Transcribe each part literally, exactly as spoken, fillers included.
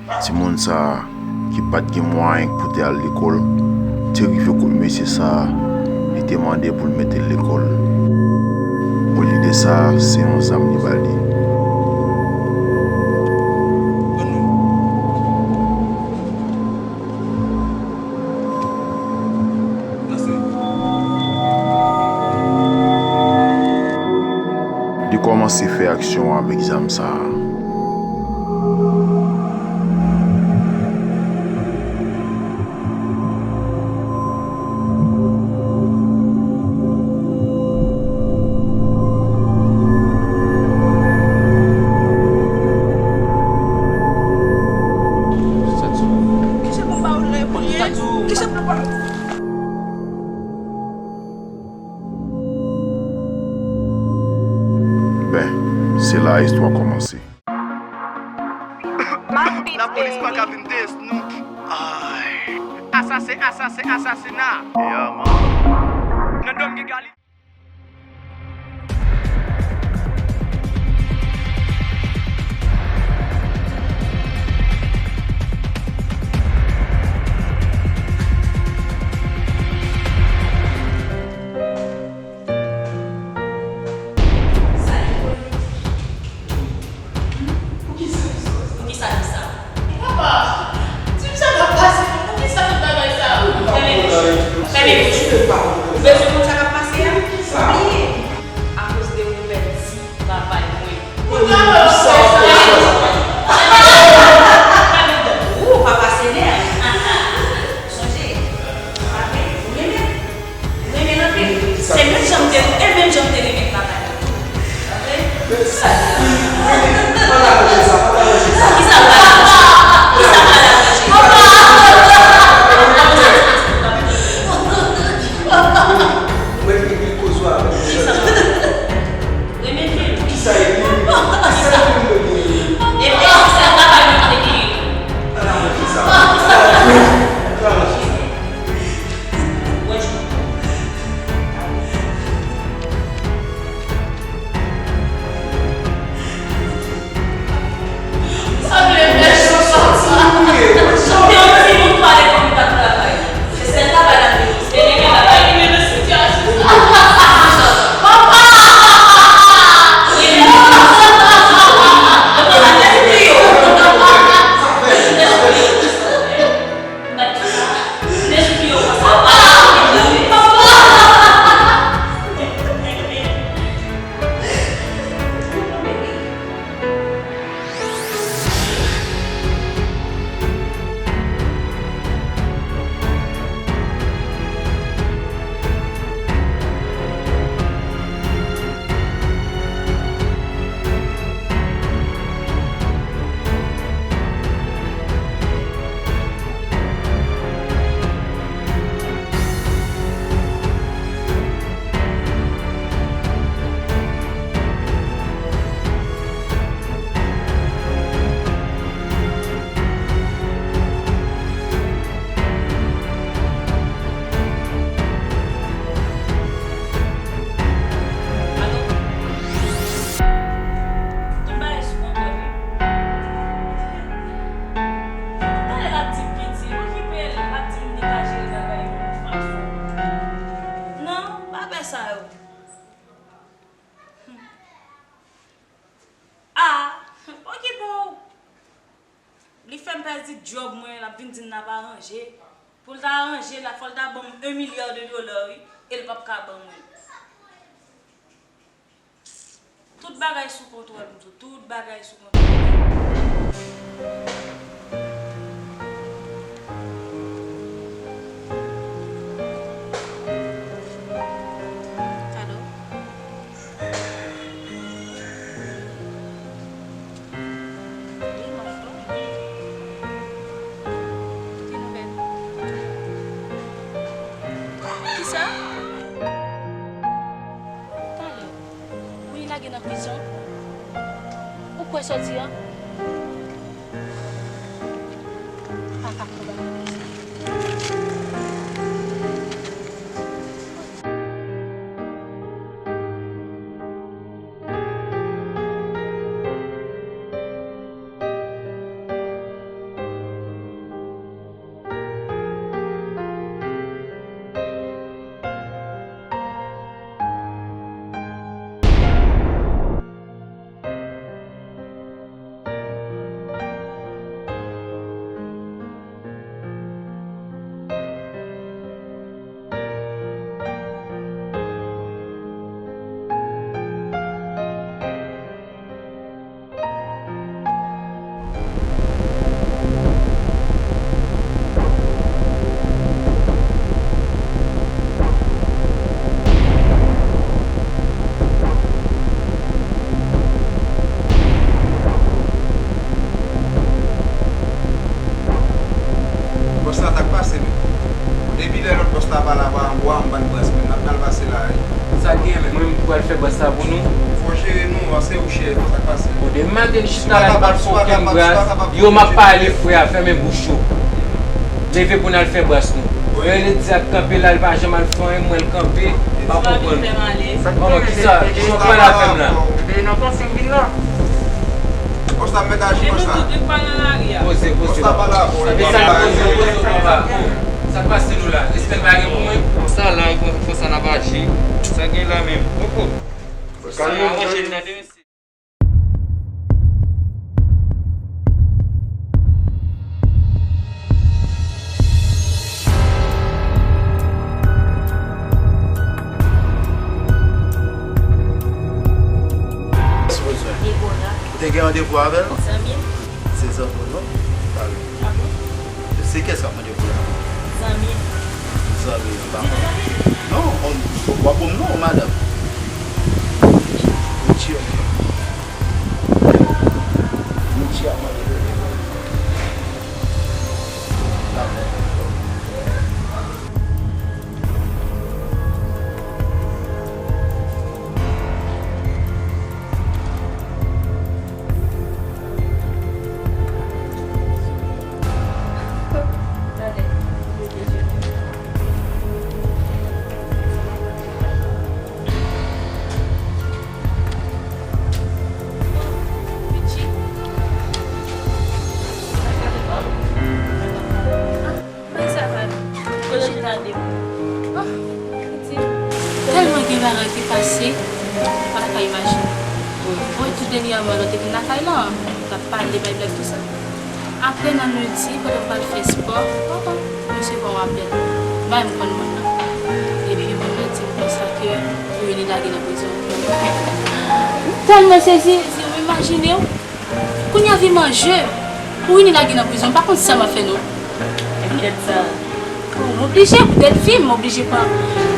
Timoun sa a, ki pa t gen mwayen pou te al lekòl, te rive kot mesye sa a, li te mande pou l mete l lekòl. Olye de sa, se yon zam li ba li. Li kòmanse fè aksyon avèk zam sa a. Ben, se la istwa kòmanse. Lapolis pa ka vin test nou. Ay. Asasen, asasen, asasina. Yeah, man. Nan dòm gen gali. Poukisa di sa? Papa, di m sa k ap pase, poukisa tout bagay sa? Fèmen bouch ou. Fèmen bouch ou. Ou bezwen konn sa k ap pase a? Bliye. Akoz de ou pèdi travay mwen. Ou pa wè ou fè sa? Ou pa pase nèv. Sonje, pa vle, ou renmen. Renmen l anpil. Se menm jan m te, e menm jan m te renmen travay la tou. Ok? Sa ki sa l pral di? Ki sa l pral aranje? Mwen vin koze avèk ou. Ki sa l pral di? Renmen fim. Ki sa e fim? Ki sa e fim mwen te ye? E fim sa travay mwen te ye. Ala mwen ki sa. Ala mwen ki sa. Talè l ap di m piti, okipe l, l ap di m li ka jere bagay yon lòt fason. Non, pa fè sa yo. A, okipe w. Li fè m pèdi djòb mwen, l ap vin di m n ap aranje. Pou l ta aranje la, fò l ta ban m un milliard de dola, wi, e l p ap ka ban mwen l. Tout bagay sou kontwòl m tou, tout bagay sou kontwòl m. Alo? Wi, m ap tann. Ki nouvèl? Kisa? Talè. Ou li lage nan prizon? Ou kwè sa w di a? Papa konba. Pral fè bras la pou nou. Fò jere nou, paske ou chè, sa k pase. Bon, demen maten, chita la, li pa fè okenn bras. Yo, m ap pale, frè, fèmen bouch ou. Leve pou n al fè bras nou. Lè l di ap kanpe la, li pa janm al fè anyen, m wè l kanpe, m pa konprann. Kòman, kisa, kisa w pral avè m la? Bòs la mèt aji konsa. Poze, poze. Sa k pase nou la? Respè pa gen pou mwen? Konsa la, konsa n ap aji. Sa gen la menm. Poko. Sa aranje n nan demen. Ou te gen randevou avè l? Zanmi m. Se zanmi w non? Pale. Se kiyès k ap mande pou la? Zanmi m. Zanmi m, pa mwen. Non, w ap bon m non, madanm. Richie, ok. Richie ap mande pou li. Dakò. Kòman sa va? Kòman chita de? Oh, pitit. Tèlman gen bagay ki pase, ou pa ta ka imajine. Mwen, tou dènyèman, lè w te vin lakay la, w t ap pale, bay blag, tou sa. Apre, nan midi, pandan m pral fè spò, oh, oh, m resevwa yon apèl. M pa menm konn moun nan. Epi, moun nan di m konsa ke Willy lage nan prizon. M tèlman sezi, sezi, w imajine w. Kounye a vi manje. Pou Willy lage nan prizon, m pa konn sa m ap fè non. Enkyèt sa. M oblije, poutèt fi m, m oblije pran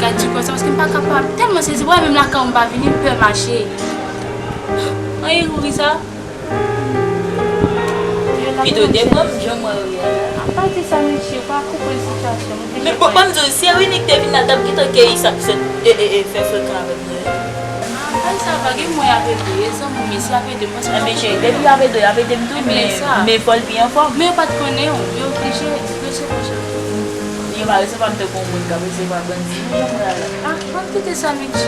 gad ti kò sa, paske m pa kapab. Tèlman sezi, wè, menm lakay ou m pa vini, m pè mache. Anyen kouri sa. Pito te pran m, jan mwen reyèl la. Apa di sa, mesye, pa konprann sitiyasyon m. Men bon, ban m di w, si Erinik te vin la, l t ap gentan keyi sa, misye, e, e, e, fè frekan avèk mwen. Ah, bay sa va, gen mwen y ap ede, e zanmi m, si y ap ede m, paske... Enben, cheri, depi y ap ede w, y ap ede m tou, men, men fò l byen anfòm. Men yo pa t konnen w, yo oblije resevwa chak jou. Yo pa resevwa m tankou yon moun k ap resevwa bandi, non, jan mwen la. Ah, ban m kite sa, Mitchy.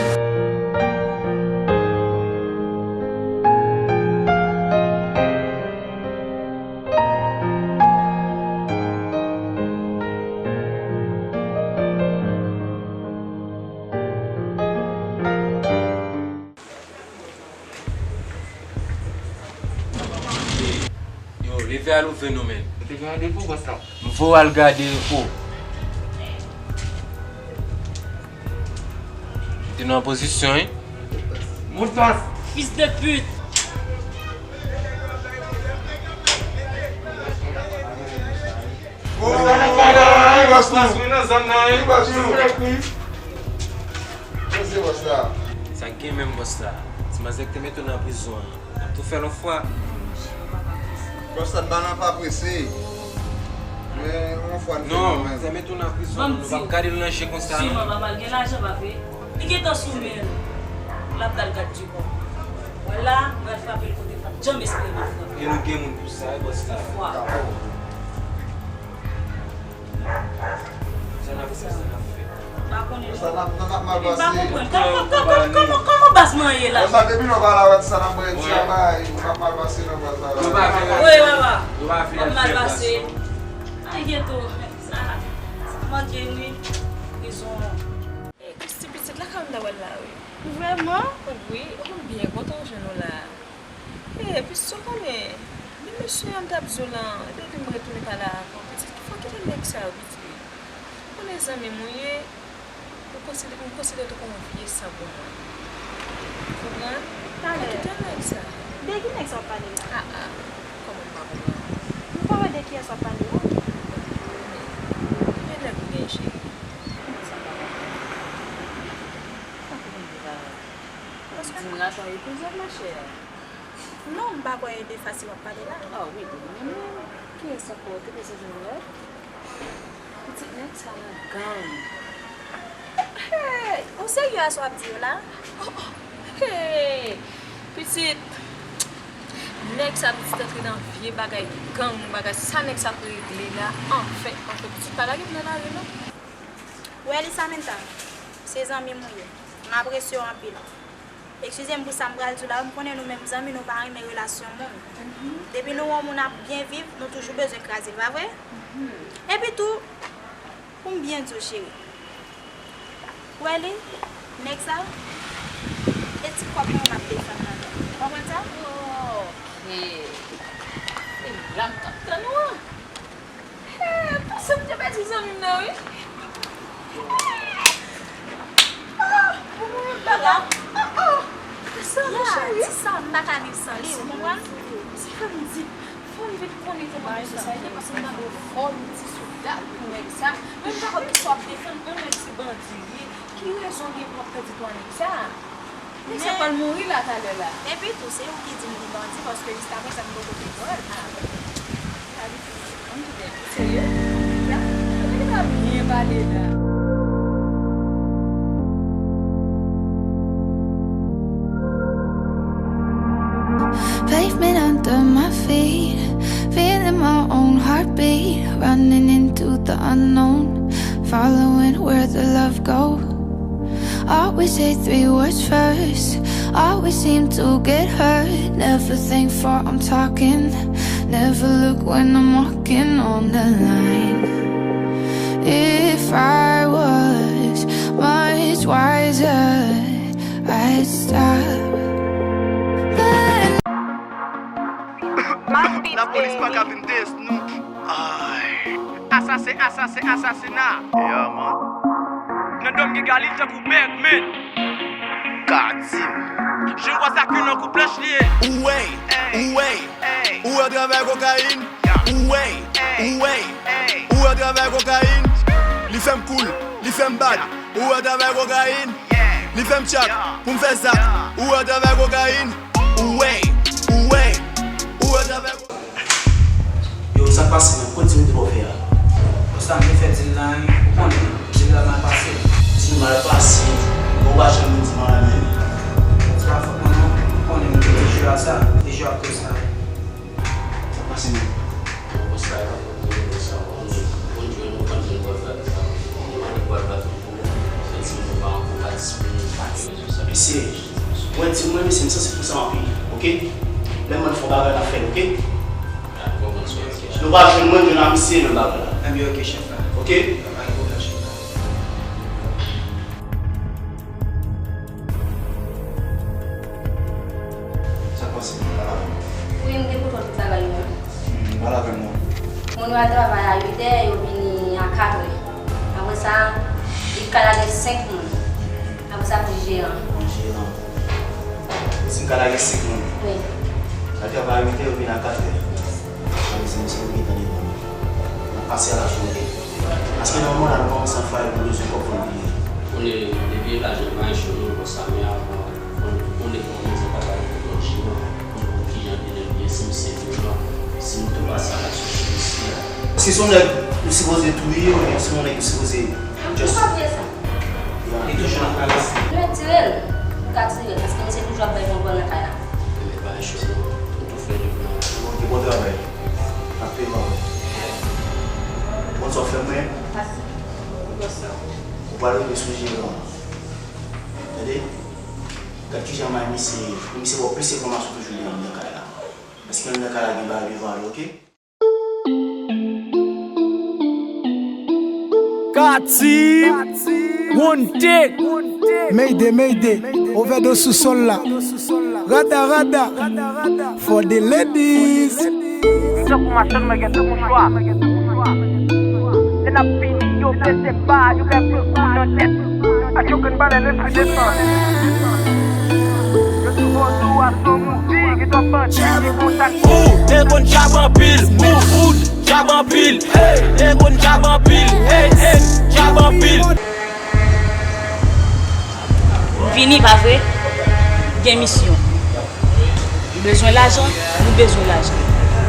Yo, leve al ouvri nou, men. Ou te gen randevou, bòs la? M voye w al gade, o. Ou te nan pozisyon, wi. Mot de passe. Fils de pute. Oh, bòs la, wi, nan zòn nan, wi. Bòs la. Sa k gen menm, bòs la? Ti manzè ki te mete w nan prizon an. N ap tou fè l yon fwa. Bòs la, bagay la pa prese. Men, yon fwa n fè l menm. Non, fè mete w nan prizon, nou p ap gade l nan je konsa, non. Siman, papa l gen lajan, pa vre? Li gentan sou men l. L ap dal gad Dikò. Wè la, mwen frape l kote l pa t janm espere m ap frape. E nou gen moun pou sa, wi, bòs la. Yon fwa. Sa n ap fè, sa n ap fè. M pa konnen non. Sa n ap, n ap mal pase. M pa konprann. Kòman, kòman, kòman, kòman baz mwen ye la? Sa depi nou pa la wè sa n ap bwè ti a bay, n ap mal pase nan baz la. Wi, papa. M ap mal pase. Ay, geto. Sa, sa manke wi. Prizon. E, Christy pitit, lakay ou m ta pral la, wi. Vrèman? Wi, ou konn byen kontan jwenn ou la. E, pitit, ou konnen, men mesye a m t ap di w lan, depi m retounen pale avè w, pitit, fò w kite nèg sa yo, pitit. Ou konnen zanmi m ou ye, ou konsidere, m konsidere w tankou yon vye san pou mwen. Ou konprann? Fò w kite nèg sa. De ki nèg sa w ap pale la? Ah, ah, kòman m pa konprann? M pa wè de kiyès w ap pale la. Men nèg ou gen, cheri. Kòman sa pa konprann? Tankou konn de bagay. Paske di m rason epizòd, machè. Non, m pa kwè e de Fasil w ap pale la. Ah wi, de li menm. Kiyès ankò? Te bezwen jwenn lòt? Pitit nèg sa nan gang. Ou serye a sa w ap di yo la? Oh, oh. Hey! Pitit, nèg sa pitit antre nan vye bagay gang, bagay sa nèg sa ap regle la. Anfen, anfen, pitit pa lage m nan lari non. Wè li Samantha, se zanmi m ou ye. M apresye w anpil. Eskize m pou sa m pral di w la, m konnen nou menm zanmi, nou pa renmen relasyon moun. Depi nou wè yon moun ap byen viv, nou toujou bezwen kraze l, pa vre? Epi tou, pou m byen di w, cheri, ou wè li, nèg sa, e ti kòb mwen m ap defann nan men l. Ou konprann sa? Ok. E la m t ap tann ou an. Hey, panse m te pèdi zanmi m nan, wi. Ah, pou mwen menm la. Ah, ah. Sa, mon cheri. Sa, m pa ka viv san li, ou konprann? Sa fè m di, fò m vin konnen kòman mesye sa ye, paske m tande w fò, m di sou dat pou nèg sa. Men m pa konn kisa w ap defann, yon nèg se bandi li ye. Ki rezon gen pou w ap pèdi twa nèg sa? Nèg sa pral mouri la talè la. Epi tou, se ou ki di m li bandi, paske jiskaprezan m poko te wè l. Ah, bon. Ann tounen, ou serye? La, nèg la byen pale la. Pavement under my feet, feeling my own heartbeat, running into the unknown, following where the love goes. Always say three words first, always seem to get hurt. Never think before I'm talking, never look when I'm walking on the line. If I was much wiser, I'd stop. But lapolis pa ka vin tès nou. Ay. Asasen, asasen, asasina. Yeah, man. Nan dòm gen galil tankou bèk, men. Ka di m. Jan w wè sa ki nan kou planch li ye. Ou wè, ou wè, ou wè travay kokayin. Ou wè, ou wè, ou wè travay kokayin. Li fè m cool, li fè m bad. Ou wè travay kokayin. Li fè m tchak pou m fè zak. Ou wè travay kokayin. Ou wè, ou wè, ou wè travay kokayin. Yo, sa k pase menm? Kot dil m te ba w fè a? Konsa, m te fè dil la, wi. Ou konnen, dil la mal pase. Dil mal pase? Bon, ou pa janm vin di m anyen menm. Se pa fòt mwen non. Ou konnen, m te jwe a sa. M te jwe ak koz sa. Sa k pase menm? Bon, sa e pa fòt mwen non, sa, ou konnen. Konn jwe, nou konn jwe, nou konn fè sa. Nou konn jwe, nou konn fè sa. Mesye, mwen di mwen, mesye, m sanse pou sa anpil, oke? Lè m ann fè yon bagay, n ap fè l, oke? Nou pa jwenn mwen, jwenn a misye nan bagay la. Enben, oke, chèf la. Oke? Pa gen pwoblèm, chèf la. Sa k pase? Pale avè m. Wi, m gen pou tout travay yo. Hmm, pale avè m non. Moun yo al travay a uit è, yo vini a kat è. Apre sa, li ka lage senk moun. Apre sa, pou jeran. Pou jeran. Si m ka lage senk moun. Wi. Al travay a uit è, yo vini a kat è. Yes. Sa vle di, mesye, nou gen tan devan nou. N ap pase a la jounen. Paske nan moman la, nou kòmanse ap fè pou bezwen kòb pou nou viv. Konnen, depi lajan pa cho, nou konsa, men avan, konnen, konnen kòman sa ta pale pou lòt jeran, konnen pou kijan li te lè byen, si m se jeran, si m tou pase a la sou isi a. Èske se yon nèg nou sipoze touye oubyen se yon nèg nou sipoze just... Ou pa vle sa. Li toujou nan kay la. Nou tire l. Nou ka tire l, paske misye toujou ap bay bonbon nan kay la. Li pa cho, nou tou fè li pran. Ok, bon travay. N ap peye w apre. Konn sa w fè mwen? Ou pral rive sou jeran an. Tande? Gad kijan may misye, pou misye ba w plis enfòmasyon toujou li anndan kay la. Èske anndan kay la gen bagay devan li, oke? Kati, One Take. Mayday, mayday, ovèdos sou sòl la. Rada, rada, for the ladies. Yo tankou machann, mwen gen tout mouchwa. Lè n ap vini, yo fè zèba, yo fè kout kou nan tèt. Ak yo konn pale lespri desann. Yo sou vodou a son mouvi, gen twòp bandi ki kontak. Ou te konn djab anpil, ou, ou djab anpil, hey, te konn djab anpil, hey, hey, djab anpil. M vini, pa vre? Gen misyon. M bezwen lajan, nou bezwen lajan.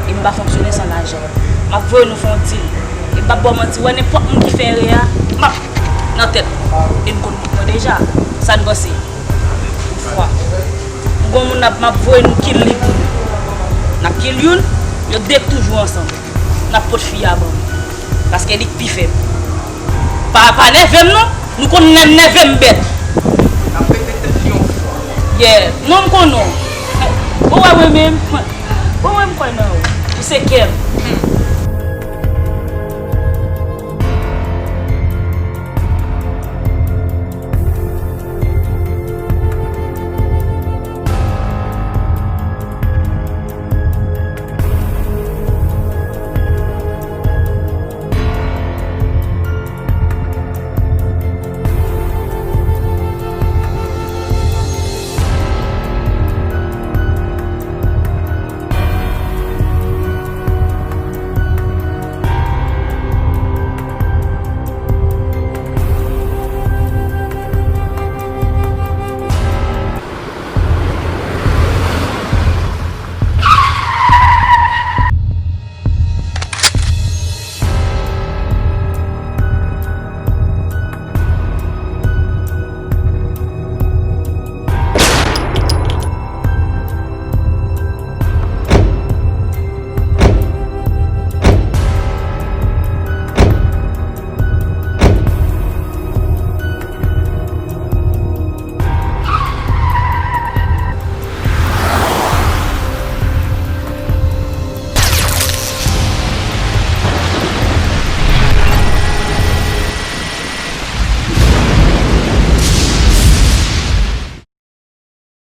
E m pa fonksyone san lajan. M ap voye nou fè yon dil. E m p ap ba w manti, wè nenpòt moun ki fè erè a, m ap nan tèt nou. E n konn moun nan deja. Sa n panse? Yon fwa. M gon moun n ap, m ap voye nou kill li pou nou. N ap kill youn, yo de k toujou ansanm. N ap pot fi a ban nou. Paske li k pi fèb. Pa, pa nève m non. Nou konn nè-, nève m bèt. N ap pete tèt li yon fwa. Yeah. Non, m konn non. Ou wè mwen menm. Ou wè m kwè nan ou. Ou se kè m.